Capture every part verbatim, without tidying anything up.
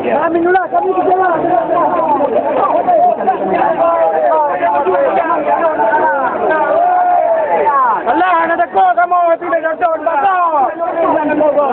Kami nulah, kami bicara. Allah, anak dekat kamu, tidak jatuh, tidak jatuh.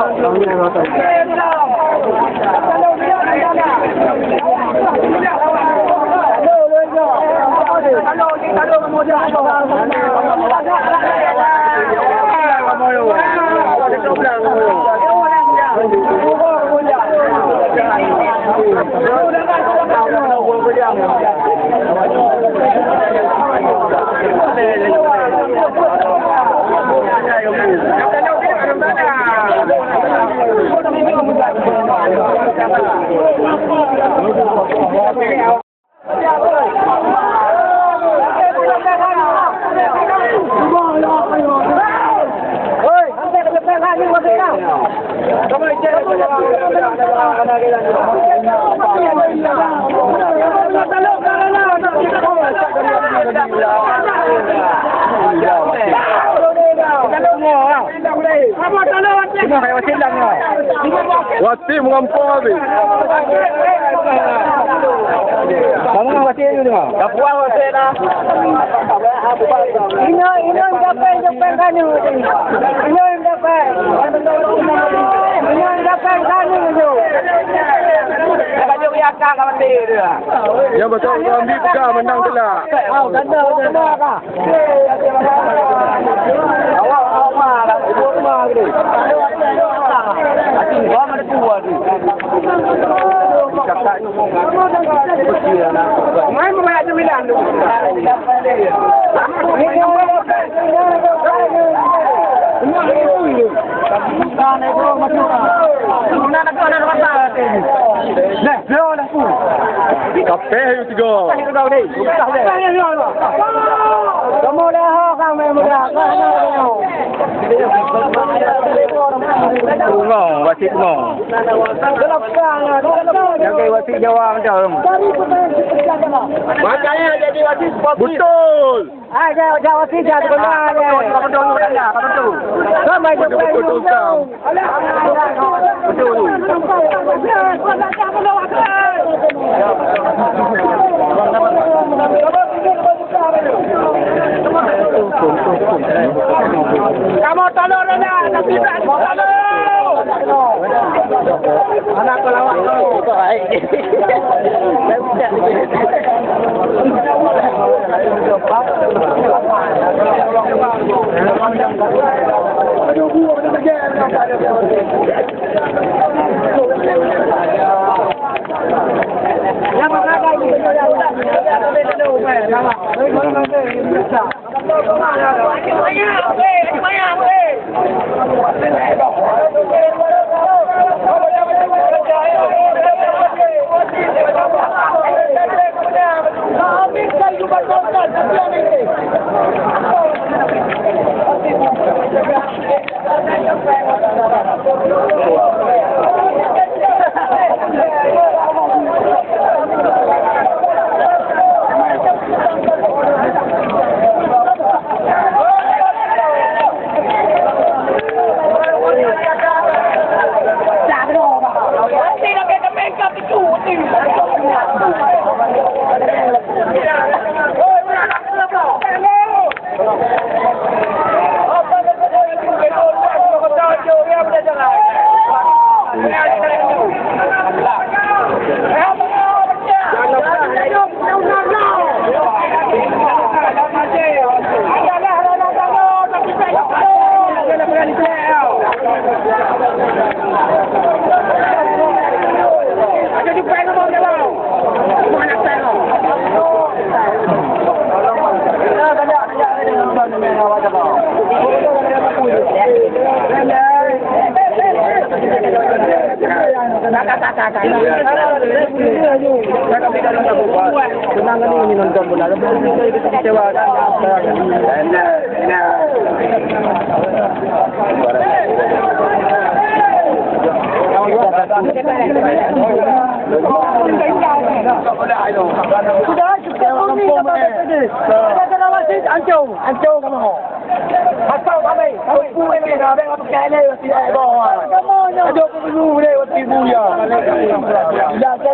Wasit mengampu habis. Kamu wasit dulu. Dah puas wasit dah. Inoe, inoe dapat, dapat kanu. Inoe dapat. Inoe dapat kanu tu. Dah baju biasa kat mati tu. Ya, betul. Ambil pegang, menang telak. Oh, ganda, ganda kah? Kapeh yuk tiga. Kamu dah ho kami mudah. Bungong, wasit bungong. Jaga wasit Jawa macam. Makanya jadi wasit sportif. Betul. Ada Jawa tiga tu benar ya. Betul, betul, betul. Sama je betul, betul, betul. Kamu tolong dah, tapi tak tolong. Anak pelawak tu. Sudah, sudah, sudah, sudah, sudah, sudah, hancur, hancur kamu. Asal kami, kami pun kami dah ada apa kali, tidak ada. Ada apa dulu, ada apa ibu ya. Tidak ada.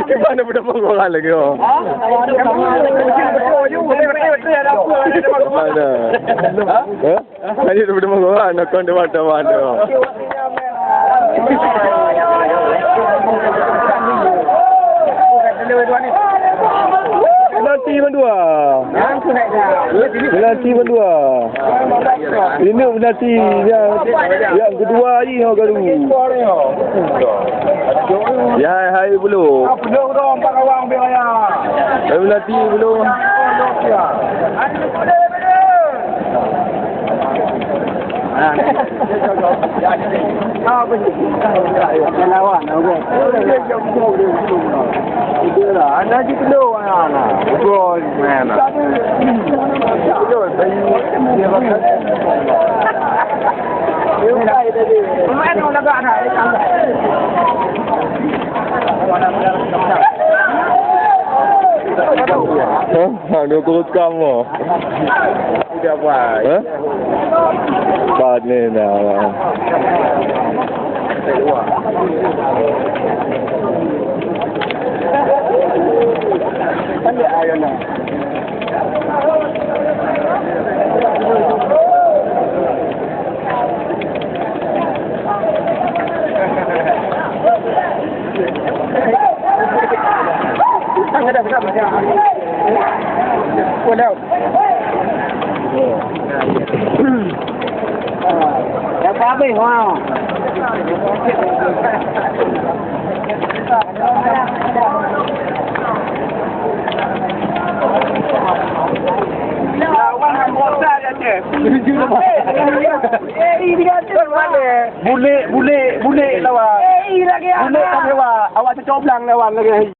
Gimana udah mau lagi, oh? Mana? Hah? Tadi tu udah mau, nak kau dewan-dewan tu. Penalti bandua. Penalti bandua. Ini penalti yang, yang kedua hari yang baru. Ya, hai, hai, belum. Belum dong, Pak Awang, biar raya. Hai, penalti belum. Lawan, okey. Itulah, anak cit kena, anak. Betul, mana? Betul, bayi. Dia makan. Dia makan, dia makan. Hah? Hah, dia terus kamu. Hah? Pat ni dah. Lawan anggota dia, Cep. Bulek, bulek, bulek lawan. Bulek tak lewat. Awak cocok blang lawan lagi.